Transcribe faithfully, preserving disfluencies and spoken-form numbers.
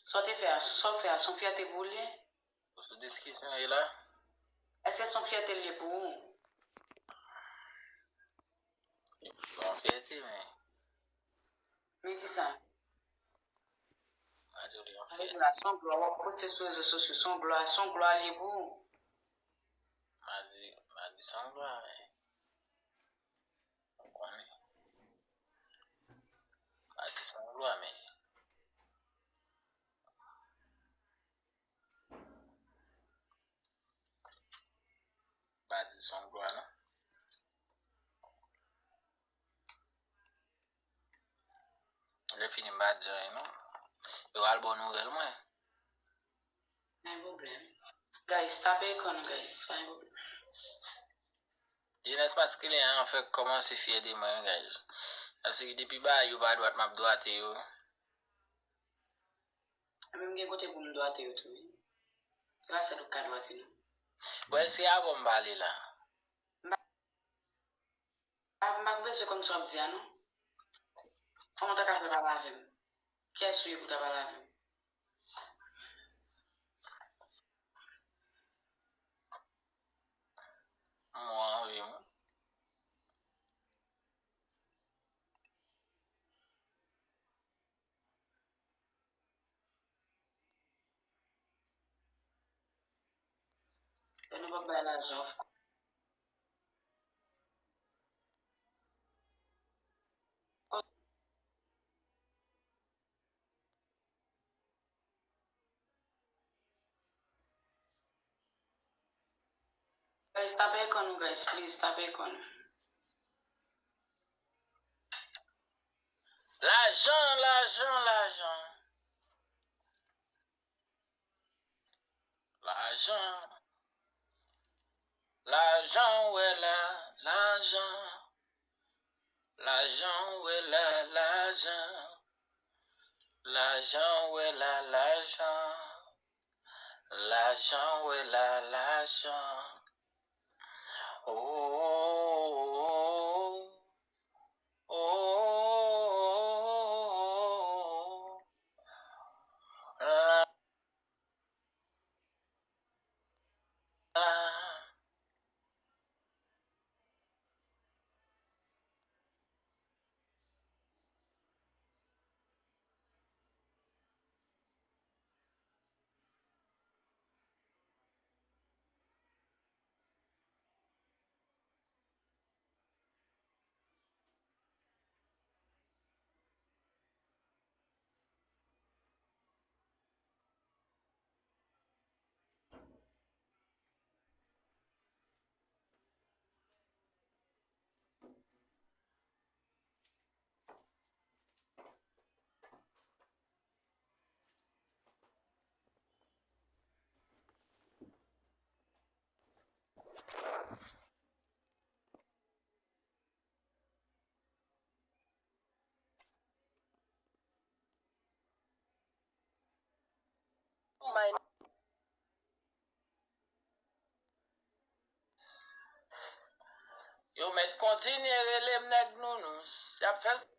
Sa w te fè a, sa w fè a, se yon fyète pou ou l ye? Sou diskisyon e la? Èske se yon fyète l ye pou ou? Yon fyète, men. Men ki sa? Mwen di w li yon fyète. Mwen di la, se yon glwa, w ap poste sou rezo sosyo, se yon glwa, se yon glwa l ye pou ou. Mwen di, mwen di se yon glwa, men. Ou konnen. Mwen di se yon glwa, men. Pa di se yon glwa, non. Lè fini, m pa di anyen, non. Yo al ba w nouvèl mwen. Pa gen pwoblèm. Guys, tape ekran nou, guys. Pa gen pwoblèm. Jenès maskilen an fèk kòmanse fyè de mwen, guys. Paske depi bagay yo pa dwat, m ap dwate yo. Mwen menm gen kote pou m dwate yo tou, wi. Se pa sèl ou k ka dwate, non. Bon, èske avè w m pale la? M pa, m pa bezwen konn sa w ap di a, non. Kòman w ta ka fè pale avè m? Kiyès ou ye pou w ta pale avè m? Mwen, wi, mwen. Lè nou p ap bay lajan, of course. Guys, tape ekran nou, guys, please, tape ekran nou. Lajan, lajan, lajan. Lajan. Lajan, w wè la, lajan. Lajan, w wè la, lajan. Lajan, w wè la, lajan. Lajan, w wè la, lajan. Oh, oh, oh, oh, oh, oh. La, la. Yo mèt kontinye rele m nèg nounous. Y ap fè s-,